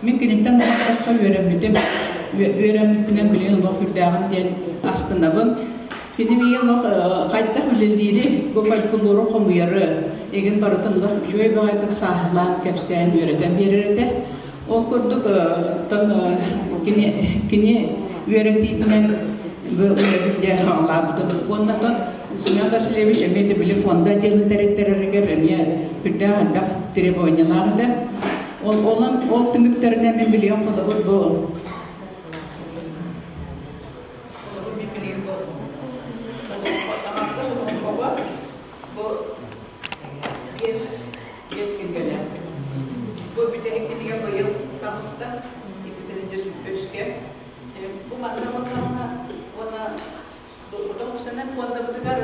Мин киниттэн олоххо үөрэммитим, үөрэммиппинэн билигин олох үрдээҕин диэн астынабын. Кини миигин олох хайдах үлэлиири, бу фольклору хомуйары, игин барытын олох үчүгэй баҕайытык сааһылаан, кэпсээн, үөрэтэн биэрэр этэ. Ол курдук, оттон кини, кини үөрэтиитинэн бу үлэбин дьэ хаалаабытым. Уонна оттон Семен Васильевич эмиэ били фонда отделын тэриттэрэригэр эмиэ үрдээх элбэх требованиялаах этэ. Ол, онон ол түмүктэринэн мин билиэн холобур бу холобур мин билиэн бу бу биэс кинигэлээхпин. Бу бүтэһик кинигэ быйыл таҕыста, 2023-кэ. Бу манна буоллаҕына уонна Тохсунан пуондабытыгар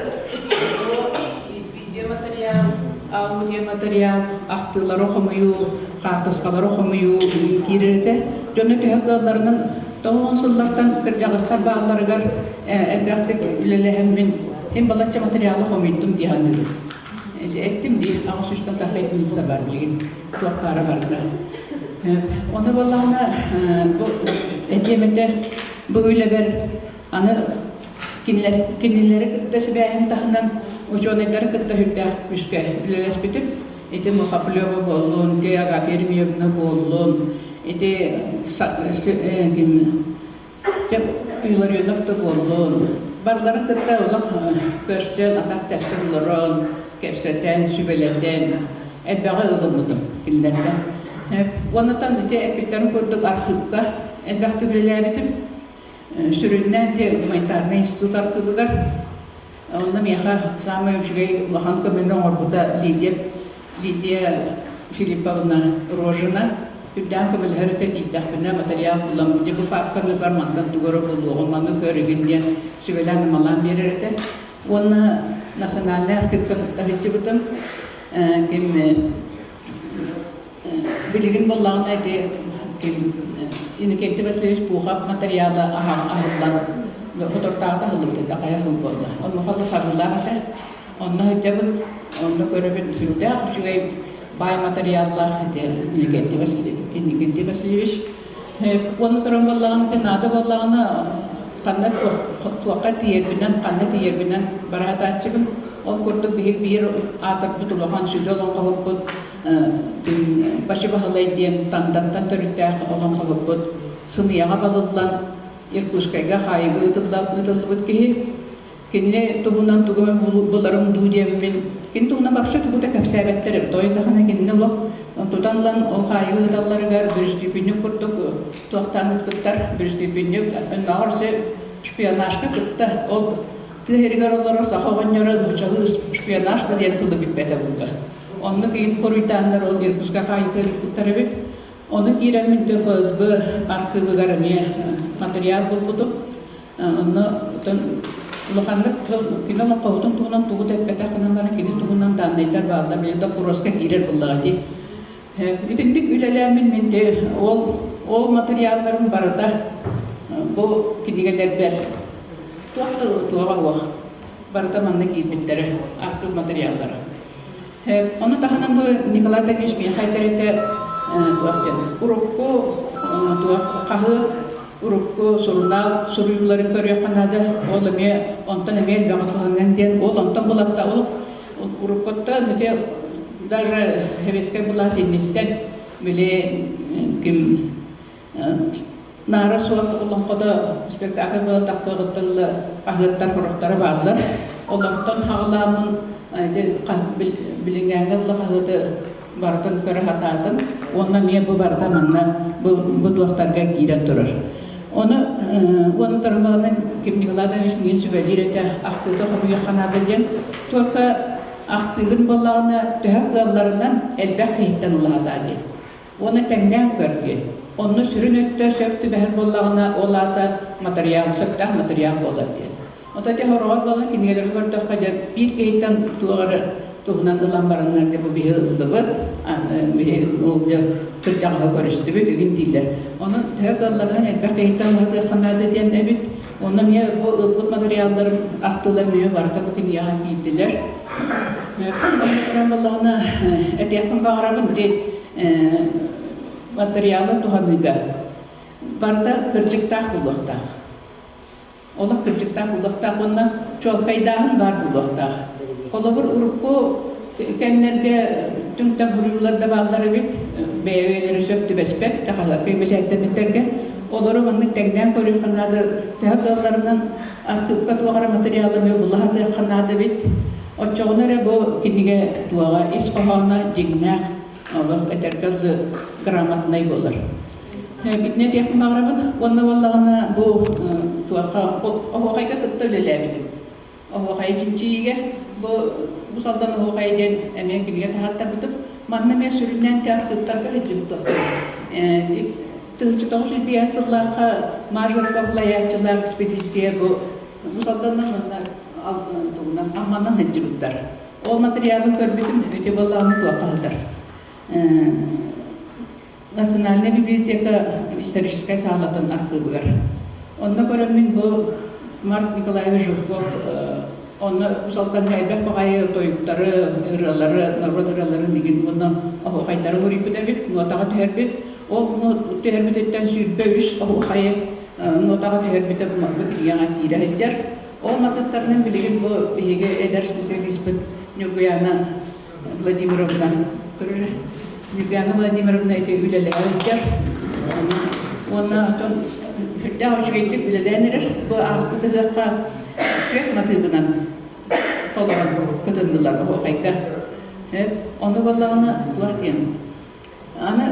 видеоматериал, аудиоматериал, ахтыылары хомуйуу, хаартыскалары хомуйуу киирэр этэ. Дьону төһө кыалларынан 90 сыллартан кырдьаҕастар баалларыгар элбэхтик үлэлэһэммин син балачча материалы хомуйдум дии саныыбын. Эттим дии, 800-тан тахса единица бар билигин туох баара барыта. Ону буоллаҕына бу этиэм этэ бу үлэбэр Аны кинилэр, кинилэри кытта сибээһин таһынан учуонайдары кытта сүрдээх күүскэ үлэлэспитим. Ити Мухоплева буоллун, ити Агафья Еремеевна буоллун, ити Илларионов да буоллун. Барыларын кытта олох көрсөн, атах тэпсэн олорон, кэпсэтэн, сүбэлэтэн, элбэҕи ылыммытым кинилэртэн. Уонна ити эппиттэрин курдук архыыпка элбэхтик үлэлээбитим. Сүрүннээн ити гуманитарнай институт архыыбыгар онно миэхэ саамай үчүгэй улахан көмөнү оҥорбута Лидия Лидия Филипповна Рожина үрдээн көмөлөһөр этэ тиийдэхпинэ материал булан дьэ бу паапканы бар мантан тугу эрэ булуоҕум маны көр игин диэн сүбэлээн-амалаан биэрэр этэ уонна национальнай архыыпка кытта сылдьыбытым ким Билигин буоллаҕына ити Иннокентий Васильевич Пухов матырыйаала аһыллан соторутааҕыта аһыллыбыт хайа сыл буолла. Оннуха да сабыылаах этэ. Онно сылдьабын, онно көрөбүн сүрдээх үчүгэй баай матырыйааллаах ити Иннокентий Васильевич. Иннокентий Васильевич Уонна туран буоллаҕына ити наада буоллаҕына ханна туохха тиийэрбинэн, ханна тиийэрбинэн бара сатааччыбын. Ол курдук биһиги биир аатырбыт улахан сүдү олоҥхоһуппут Башы Баһылай диэн Тандаттан төрүттээх олоҥхоһуппут сымыйаҕа балыллан Иркутскайга хаайыыга ыытыллыбыт киһи. Кинини туһунан тугу эмэ буларым дуу диэммин, кини туһунан вообще тугу да кэпсээбэттэр эбит. Ойдаҕына кинини олох тутан ылан ол хаайыыга ыыталларыгар бүрүстүүпүнньүк курдук туохтаан ыыппыттар, бүрүстүүпүнньүк оннооҕор өссө шпионажка кытта ол тыа сиригэр олорор саха оҕонньоро нууччалыы шпионаж да диэн тылы билбэтэ буолла. Оннук иин хоруйдааннар ол Иркутска хаайыыга ыыппыттар эбит. Ону киирэммин ФСБ архыыбыгар эмиэ матырыйаал булбутум. Онно улаханнык кини олоҥхоһутун туһунан тугу да эппэтэх гынан баран кини туһунан дааннайдар бааллар, били доппуруоска киирэр буоллаҕа дии. Итинник үлэлээммин мин де ол ол матырыйаалларым барыта бу кинигэлэрбэр туох да туоҕа суох барыта манна киирбиттэрэ архыып матырыйааллара. Ону таһынан бу Николай Андреевич миэхэ этэр этэ туох диэн урукку туох хаһыат урукку сурунаал суруйууларын көрүөххэ наада ол эмиэ онтон эмиэ элбэҕи туһанан диэн ол онтон булатта ол уруккуттан ити даже сэбиэскэй былаас инниттэн били ким Наара суох олоҥхото спектакль буола тахсыаҕыттан ыла хаһыаттар сорохторо бааллар. Олортон хаҕылааммын ити билиҥҥээҥҥэ ыла хаһыаты барытын көрө сатаатым. Уонна эмиэ бу барыта манна бу, бу туохтарга киирэн турар. Ону уонна Тарымаланан Ким Николай Иванович миигин сүбэлиир этэ, ахтыыта хомуйуохха наада диэн. Только ахтыыгын буоллаҕына төһө кыалларынан элбэх киһиттэн ыла сатаа диэн. Уонна тэҥнээн көр диэн. Онно сүрүн өттө сөп түбэһэр буоллаҕына, ол аата матырыйаал, сөптөөх матырыйаал буолар диэн. Оттон ити хороҕор буолан кинигэлэргэ көрдөххө, дьэ, биир киһиттэн туох эрэ туһунан ылан бараннар, дьэ, бу биһи ыллыбыт, биһи ол дьэ кырдьаҕаһы көрүстүбүт, игин дииллэр. Ону төһө кыалларынан элбэх киһиттэн ылыахха наада диэн эбит. Онно эмиэ бу ылбыт матырыйаалларым, ахтыыларым эмиэ барыта бу кинигэҕэ киирдилэр. Туран буоллаҕына, этиэхпин баҕарабын, ити. матырыйаалы туһаныыга барыта кырдьыктаах буолуохтаах. Олох кырдьыктаах буолуохтаах уонна чуолкайдааһын баар буолуохтаах. Холобур, урукку кэмнэргэ түҥ-таҥ суруйуулар да бааллар эбит, бэйэ-бэйэлэрэ сөп түбэспэт, хаһыакка бэчээттэммиттэргэ. Олору маннык тэҥнээн көрүөххэ наада, төһө кыалларынан архыыпка туох эрэ матырыйаалы эмиэ була сатыахха наада эбит. Оччоҕуна эрэ бу кинигэ туоҕа ис хоһооно дьиҥнээх, олох этэргэ дылы грамотнай буолар. Итини этиэхпин баҕарабын. Уонна буоллаҕына бу туохха оһуохайга кытта үлэлээбитим. Оһуохайы чинчийиигэ бу Бу Алдан оһуохайа диэн эмиэ кинигэ таһааттарбытым. Манна эмиэ сүрүннээн архыыптарга сылдьыбыт 1905 сыллаахха Мажорка салайааччылаах экспедиция бу Уус Алданынан уонна тугунан Амманан сылдьыбыттар. Ол материалын көрбүтүм, ити буоллаҕына туохха сытар. Национальная библиотека историческай саалатын архыыбыгар. Онно көрөммүн бу Марк Николаевич Жирков онно Уус Алдаҥҥа элбэх баҕайы тойуктары, ырыалары, норуот ырыаларын игин уонна оһуохайдары суруйбут эбит, нуотаҕа түһэрбит. Ол түһэрбититтэн 23 оһуохайы нуотаҕа түһэрбитэ бу кинигэҕэ киирэ сылдьар. Ол матыыптарынан билигин бу биһиги эдэр специалиспыт Ньургуйаана Владимировна турар. Ньургуйаана Владимировна ити үлэлэһэ сылдьар. Уонна оттон сүрдээх үчүгэйдик үлэлээн эрэр. Бу ааспыт ыһыахха күөх матыыбынан толорон кытыннылар оһуохайга. Ону буоллаҕына туох диэн Аны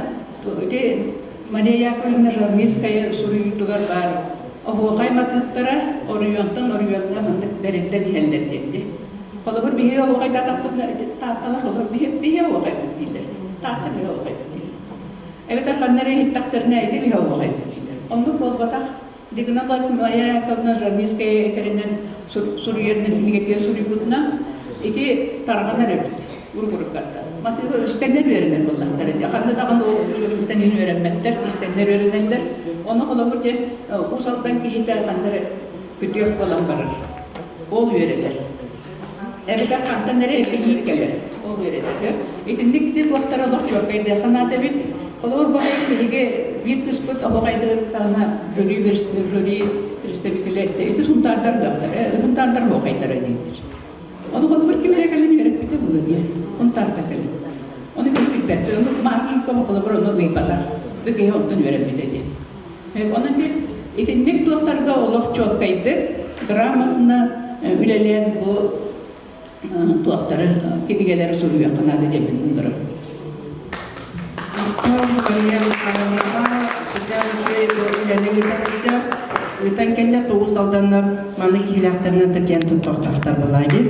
ити Мария Яковлевна Жорницкая суруйуутугар баар оһуохай матыыптара оройуонтан оройуоҥҥа маннык бэриллэн иһэллэр диэн дии. Холобур, биһиги оһуохайдаатахпытына Таатталар олор биһи оһуохайбыт дииллэр. Таатта биһи оһуохайбыт дииллэр. Эбэтэр ханна эрэ иһиттэхтэринэ ити биһи оһуохайбыт дииллэр. Оннук буолбатах. Дигна Мария Яковлевна Жорницкая этэринэн суруйарынан кинигэтигэр суруйбутунан ити тарҕанар эбит уруккаттан. Матыыба истэннэр үөрэнэр буоллахтар ити. Ханна даҕаны ол үчүгэйбиттэн иһин үөрэммэттэр, истэннэр үөрэнэллэр. Ону холобур дьэ Уус Алдан киһитэ ханна эрэ күтүөх буолан барар. Ол үөрэтэр. Эбэтэр хантан эрэ эпийиит кэлэр. Ол үөрэтэр. Итинник ити туохтара олох чуолкайдыахха наада эбит. Холобур, бу биһиги биир кыыспыт оһуохайдыыртаҕына жюри жюри представителэ эттэ. Ити сунтаардар ыахтар, сунтаардар оһуохайдара дииллэр. Ону холобур ким эрэ кэлэн үөрэппитэ буолуо диye. Сунтаарда кэлэн. Ону мин билбэппин. Ону Марченко холобур ону ыйбатах. Бу киһи онтон үөрэммитэ диye. Онон итинник туохтарга олох чуолкайдык, грамотно үлэлээн бу туохтары кинигэлэри суруйуохха наада диэммин ыҥырабын. Мария Михайловна ыытан кэллэ тоҕус алданнар маны киһилээхтэринэн такиан туттахтар былаайы.